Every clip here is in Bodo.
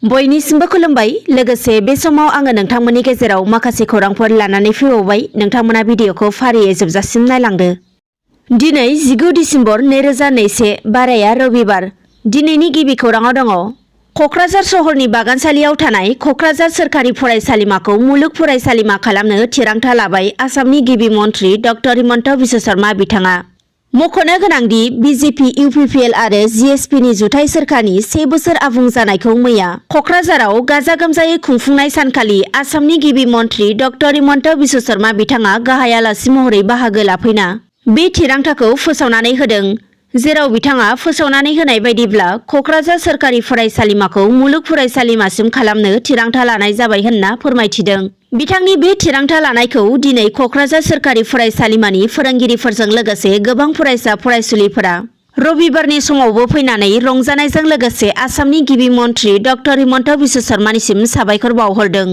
बयनिसिमबो खुलुमबाय। लोगोसे बे समाव आङो नोंथांमोननि गेजेराव माखासे खौरांफोर लानानै फैबावबाय। नोंथांमोना भिडिअखौ फारियै जोबजासिम नायलांदो। दिनै 19 डिसेम्बर 2021 बाराया रबिबार। दिनैनि गिबि खौराङाव दङ। क'क्राझार सहरनि बागानसालियाव थानाय क'क्राझार सोरखारि फरायसालिमाखौ मुलुग फरायसालिमा खालामनो थिरांथा लाबाय आसामनि गिबि मन्थ्रि डक्टर हिमन्त बिश्व शर्मा बिथाङा। मख'नो गोनांदि बिजेपि इउपिपिएल आरो जिएसपिनि जुथाइ सोरखारनि 1 बोसोर आबुं जानायखौ मैया क'क्राझाराव गाजा गोमजायै खुंफुंनाय सानखालि आसामनि गिबि मन्थ्रि डक्टर हिमन्त बिश्व शर्मा बिथाङा गाहाय आलासि महरै बाहागो लाफैना बे थिरांथाखौ फोसावनानै होदों। जेराव बिथाङा फोसावनानै होनाय बायदिब्ला क'क्राझार सोरखारि फरायसालिमाखौ मुलुग फरायसालिमासिम खालामनो थिरांथा लानाय जाबाय होनना फोरमायथिदों। बिथांनि बे थिरांथा लानायखौ दिनै क'क्राझार सोरखारि फरायसालिमानि फोरोंगिरिफोरजों लोगोसे गोबां फरायसा फरायसुलिफोरा रबिबारनि समावबो फैनानै रंजानायजों लोगोसे आसामनि गिबि मन्थ्रि डक्टर हिमन्त बिश्व शर्मानिसिम साबायखर बावहरदों।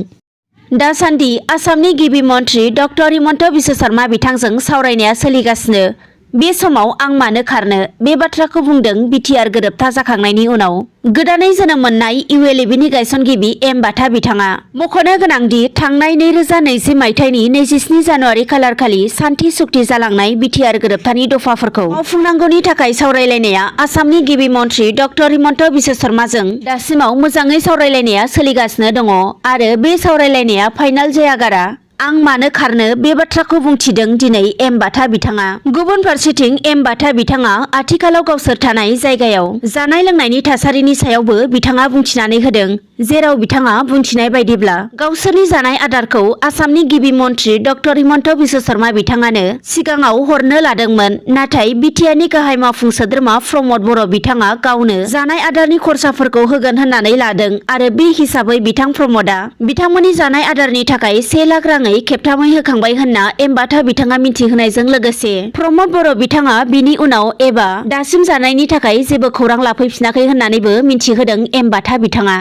दासान्दि आसामनि गिबि मन्थ्रि डक्टर हिमन्त बिश्व शर्मा बिथांजों सावरायनाया सोलिगासिनो। बे समाव आं मानो खारनो बे बाथ्राखौ बुंदों बिटिआर गोरोबथा जाखांनायनि उनाव गोदानै जोनोम मोननाय इउएलएबिनि गायसनगिरि एम बाथा बिथाङा। मख'नो गोनांदि थांनाय 2020 मायथाइनि 27 जानुवारि खालारखालि सान्थि सुक्ति जालांनाय बिटिआर गोरोबथानि दफाफोरखौ मावफुंनांगौनि थाखाय सावरायलायनाया आसामनि गिबि मन्थ्रि डक्टर हिमन्त बिश्व शर्माजों दासिमाव मोजाङै सावरायलायनाया सोलिगासिनो दङ आरो बे सावरायलायनाया फाइनाल जायागारा। आं मानो खारनो बे बाथ्राखौ बुंथिदों दिनै एम बाथा बिथाङा। गुबुन फारसेथिं एम बाथा बिथाङा आथिखालाव गावसोर थानाय जायगायाव जानाय लोंनायनि थासारिनि सायावबो बिथाङा बुंथिनानै होदों। जेराव बिथाङा बुंथिनाय बायदिब्ला गावसोरनि जानाय आदारखौ आसामनि गिबि मन्थ्रि डक्टर हिमन्त बिश्व शर्मा बिथाङानो सिगाङाव हरनो लादोंमोन। नाथाय बिटिआरनि गाहाय मावफुं सोद्रोमा प्रमद बर' बिथाङा गावनो जानाय आदारनि खरसाफोरखौ होगोन होननानै लादों आरो बे हिसाबै बिथां प्रमदआ बिथांमोननि जानाय आदारनि थाखाय 1 लाख राङै खेबथामै होखांबाय होनना एम बाथा बिथाङा मिथिहोनायजों लोगोसे प्रमद बर' बिथाङा बिनि उनाव एबा दासिम जानायनि थाखाय जेबो खौरां लाफैफिनाखै होननानैबो मिथिहोदों एम बाथा बिथाङा।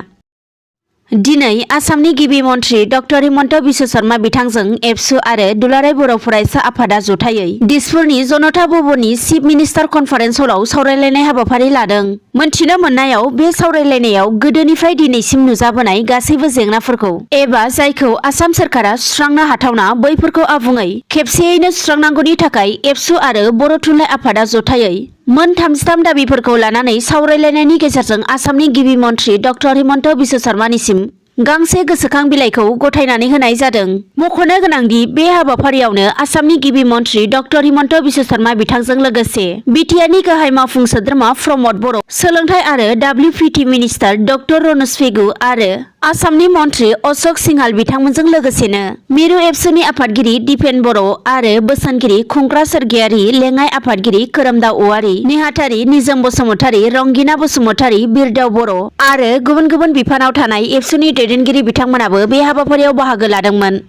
दिनै आसामनि गिबि मन्थ्रि डक्टर हिमन्त बिश्व शर्मा बिथांजों एबसु आरो दुलाराय बर' फरायसा आफादा जथायै दिसपुरनि जनता भवननि चिफ मिनिस्टार कनफारेन्स हलाव सावरायलायनाय हाबाफारि लादों। मोनथिनो मोननायाव बे सावरायलायनायाव गोदोनिफ्राय दिनैसिम नुजाबोनाय गासैबो जेंनाफोरखौ एबा जायखौ आसाम सोरखारा सुस्रांनो हाथावना बैफोरखौ आबुङै खेबसेयैनो सुस्रांनांगौनि थाखाय एबसु आरो बर' थुनलाइ आफादा जथायै मोन 33 दाबिफोरखौ लानानै सावरायलायनायनि गेजेरजों आसामनि गिबि मन्थ्रि डक्टर हिमन्त बिश्व शर्मानिसिम गांसे गोसोखां बिलाइखौ गथायनानै होनाय जादों। मख'नो गोनांदि बे हाबाफारियावनो आसामनि गिबि मन्थ्रि डक्टर हिमन्त बिश्व शर्मा बिथांजों लोगोसे बिटिआरनि गाहाय मावफुं सोद्रोमा प्रमद बर', सोलोंथाइ आरो डब्लिउपिटि मिनिस्टार डक्टर रनज पेगु आरो आसामनि मन्थ्रि अशोक सिंहाल बिथांमोनजों लोगोसेनो मिरु एबसुनि आफादगिरि दिपेन बर' आरो बोसोनगिरि खुंग्रा सोरगियारि लेङाइ आफादगिरि खोरोमदाव औवारि, नेहाथारि निजोम बसुमतारी, रंगिना बसुमतारी, बिरदाव बर' आरो गुबुन गुबुन बिफानाव थानाय एबसुनि दैदेनगिरि बिथांमोनाबो बे हाबाफारियाव बाहागो लादोंमोन।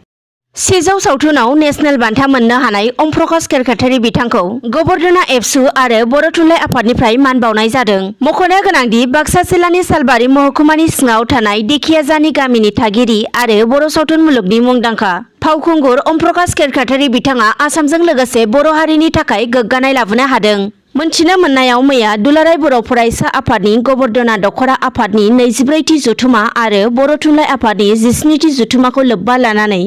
100 सावथुनाव नेशनेल बान्था मोननो हानाय अम प्रकाश केरकाटारि बिथांखौ गबर्धना एबसु आरो बर' थुनलाइ आफादनिफ्राय मान बावनाय जादों। मख'नो गोनांदि बाक्सा जिल्लानि सालबारि महकुमानि सिङाव थानाय देखियाजानि गामिनि थागिरि आरो बर' सावथुन मुलुगनि मुंदांखा फावखुंगुर अम प्रकाश केरकाटारि बिथाङा आसामजों लोगोसे बर' हारिनि थाखाय गोग्गानाय लाबोनो हादों। मोनथिनो मोननायाव मैया दुलाराय बर' फरायसा आफादनि गबर्धना दखरा आफादनि 24थि जथुमा आरो बर' थुनलाइ आफादनि 17थि जथुमाखौ लोब्बा लानानै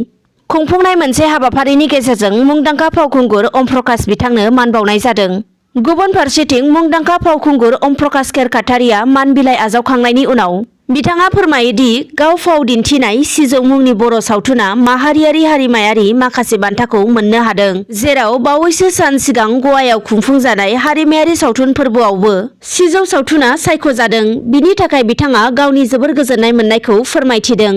खुंफुंनाय मोनसे हाबाफारिनि गेजेरजों मुंदांखा फावखुंगुर अम प्रकाश बिथांनो मान बावनाय जादों। गुबुन फारसेथिं मुंदांखा फावखुंगुर अम प्रकाश केरकाटारिया मान बिलाइ आजावखांनायनि उनाव बिथाङा फोरमायोदि गाव फाव दिन्थिनाय सिजौ मुंनि बर' सावथुना माहारियारि हारिमायारि माखासे बान्थाखौ मोननो हादों। जेराव बावैसो सान सिगां गवायाव खुंफुंजानाय हारिमायारि सावथुन फोरबोआवबो सिजौ सावथुना सायख'जादों। बिनि थाखाय बिथाङा गावनि जोबोर गोजोननाय मोननायखौ फोरमायथिदों।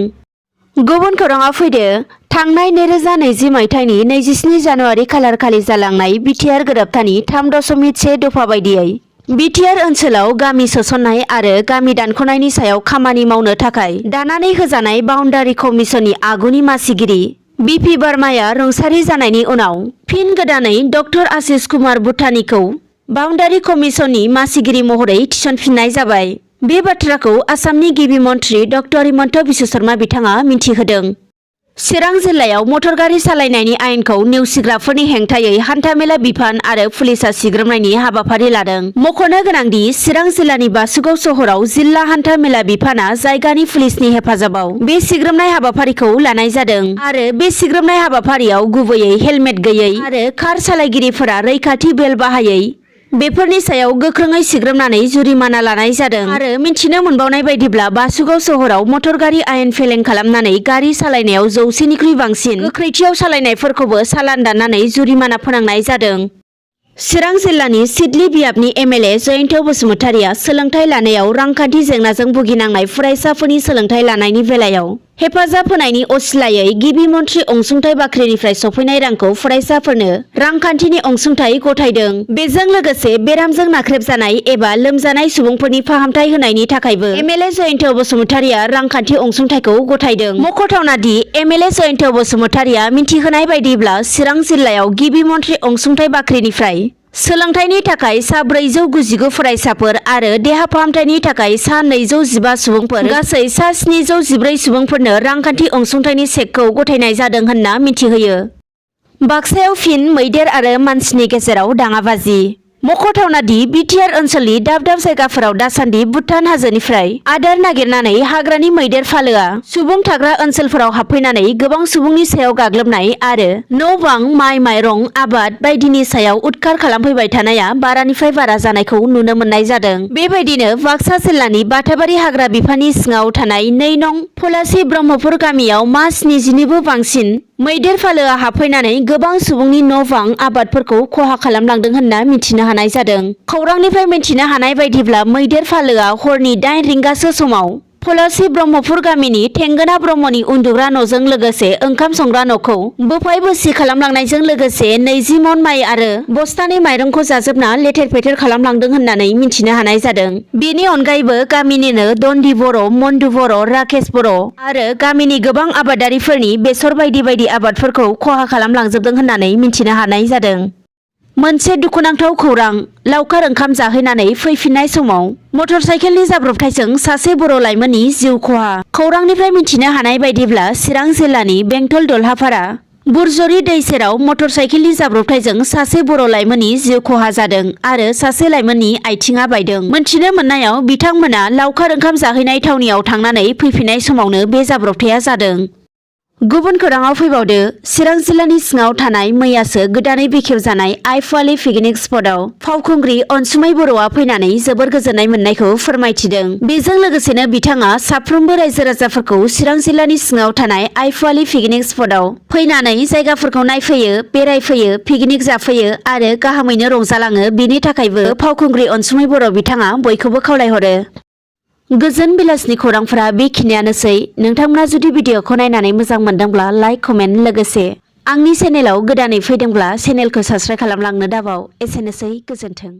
गुबुन खौराङाव फैदो। थांनाय 2020 मायथाइनि 27 जानुवारि खालारखालि जालांनाय बिटिआर गोरोबथानि 3.1 दफा बायदियै बिटिआर ओनसोलाव गामि सोसननाय आरो गामि दानख'नायनि सायाव खामानि मावनो थाखाय दानानै होजानाय बाउन्डारि कमिसननि आगुनि मासिगिरि बिपि बार्माया रुंसारि जानायनि उनाव फिन गोदानै डक्टर आशिष कुमार भुटानीखौ बाउन्डारि कमिसननि मासिगिरि महरै थिसनफिननाय जाबाय। बे बाथ्राखौ आसामनि गिबि मन्थ्रि डक्टर हिमन्त बिश्व शर्मा बिथाङा मिथिहोदों। चिरां जिल्लायाव मटर गारि सालायनायनि आयेनखौ नेवसिग्राफोरनि हेंथायै हान्थामेला बिफान आरो पुलिसा सिग्रोमनायनि हाबाफारि लादों। मख'नो गोनांदि चिरां जिल्लानि बासुगाव सहराव जिल्ला हान्था मेला बिफाना जायगानि पुलिसनि हेफाजाबाव बे सिग्रोमनाय हाबाफारिखौ लानाय जादों आरो बे सिग्रोमनाय हाबाफारियाव गुबैयै हेलमेट गैयै आरो कार सालायगिरिफोरा रैखाथि बेल्ट बाहायै बेफोरनि सायाव गोख्रोङै सिग्रोमनानै जुरिमाना लानाय जादों आरो मिन्थिनो मोनबावनाय बायदिब्ला बासुगाव सहराव मटर गारि आयेन फेलें खालामनानै गारि सालायनायाव 100निख्रुइ बांसिन गोख्रैथियाव सालायनायफोरखौबो चालान दाननानै जुरिमाना फोनांनाय जादों। चिरां जिल्लानि सिडली बियाबनि एमएलए जयन्त बसुमतारिया सोलोंथाइ लानायाव रांखान्थि जेंनाजों भुगिनांनाय फरायसाफोरनि सोलोंथाइ लानायनि बेलायाव हेफाजाब होनायनि असिलायै गिबि मन्थ्रि अनसुंथाइ बाख्रिनिफ्राय सफैनाय रांखौ फरायसाफोरनो रांखान्थिनि अनसुंथाइ गथायदों। बेजों लोगोसे बेरामजों नाख्रेबजानाय एबा लोमजानाय सुबुंफोरनि फाहामथाय होनायनि थाखायबो एमएलए जयन्त बसुमतारिया रांखान्थि अनसुंथाइखौ गथायदों। मख'थावना दि एमएलए जयन्त बसुमतारिया मिथिहोनाय बायदिब्ला चिरां जिल्लायाव गिबि मन्थ्रि अनसुंथाइ बाख्रिनिफ्राय सोलोंथाइनि थाखाय सा 499 फरायसाफोर आरो देहा फाहामथायनि थाखाय सा 215 सुबुंफोर गासै सा 714 सुबुंफोरनो रांखान्थि अनसुंथाइनि चेकखौ गथायनाय जादों होनना मिथिहोयो। बाक्सायाव फिन मैदेर आरो मानसिनि गेजेराव दाङाबाजि। मख'थावना दि बिटिआर ओनसोलनि दाब दाब जायगाफोराव दासान्दि भुटान हाजोनिफ्राय आदार नागिरनानै हाग्रानि मैदेर फालोआ सुबुं थाग्रा ओनसोलफोराव हाबफैनानै गोबां सुबुंनि सायाव गाग्लोबनाय आरो न' बां माइ माइरं आबाद बायदिनि सायाव उदखार खालामफैबाय थानाया बारानिफ्राय बारा जानायखौ नुनो मोननाय जादों। बेबायदिनो बाक्सा जिल्लानि बाथाबारि हाग्रा बिफाननि सिङाव थानाय 2 नं पलासि ब्रह्मपुर गामियाव मा 70निबो बांसिन मैदेर फालोआ हाबफैनानै गोबां सुबुंनि न' बां आबादफोरखौ खहा खालामलांदों होनना मिथिनो हानाय जादों। खौरांनिफ्राय मिथिनो हानाय बायदिब्ला मैदेर फालोआ हरनि 8 रिंगासो समाव पलासि ब्रह्मपुर गामिनि थेंगोना ब्रह्मनि उन्दुग्रा न'जों लोगोसे ओंखाम संग्रा न'खौ बोफाय बोसि खालामलांनायजों लोगोसे 20 मन माइ आरो बस्थानै माइरंखौ जाजोबना लेथेर फेथेर खालामलांदों होननानै मिथिनो हानाय जादों। बेनि अनगायैबो गामिनिनो दन्दि बर', मन्दु बर', राकेश बर' आरो गामिनि गोबां आबादारिफोरनि बेसर बायदि बायदि आबादफोरखौ खहा खालामलांजोबदों होननानै मिथिनो हानाय जादों। मोनसे दुखुनांथाव खौरां, लावखार ओंखाम जाहैनानै फैफिननाय समाव मटर साइकेलनि जाब्रबथायजों सासे बर' लाइमोननि जिउ खहा। खौरांनिफ्राय मिथिनो हानाय बायदिब्ला चिरां जिल्लानि बेंटल दलहापारा बुरजरि दै सेराव मटर साइकेलनि जाब्रबथायजों सासे बर' लाइमोननि जिउ खहा जादों आरो सासे लाइमोननि आथिङा बायदों। मोनथिनो मोननायाव बिथांमोना लावखार ओंखाम जाहैनाय थावनियाव थांनानै फैफिननाय समावनो बे जाब्रबथाया जादों। गुबुन खौराङाव फैबावदो, चिरां जिल्लानि सिङाव थानाय मैयासो गोदानै बेखेवजानाय आइफवालि पिकनिक स्पटआव फावखुंग्रि अनसुमै बर'आ फैनानै जोबोर गोजोननाय मोननायखौ फोरमायथिदों। बेजों लोगोसेनो बिथाङा साफ्रोमबो रायजो राजाफोरखौ चिरां जिल्लानि सिङाव थानाय आइफवालि पिकनिक स्पटआव फैनानै जायगाफोरखौ नायफैयो, बेरायफैयो, पिकनिक जाफैयो आरो गाहामैनो रंजालाङो बेनि थाखायबो फावखुंग्रि अनसुमै बर' बिथाङा बयखौबो खावलायहरो। गोजोन बेलासिनि खौरांफोरा बेखिनियानोसै। नोंथांमोना जुदि भिडिअखौ नायनानै मोजां मोनदोंब्ला लाइक, कमेन्ट लोगोसे आंनि चेनेलाव गोदानै फैदोंब्ला चेनेलखौ साबस्क्राइब खालामलांनो दाबाव। एसेनोसै, गोजोन्थों।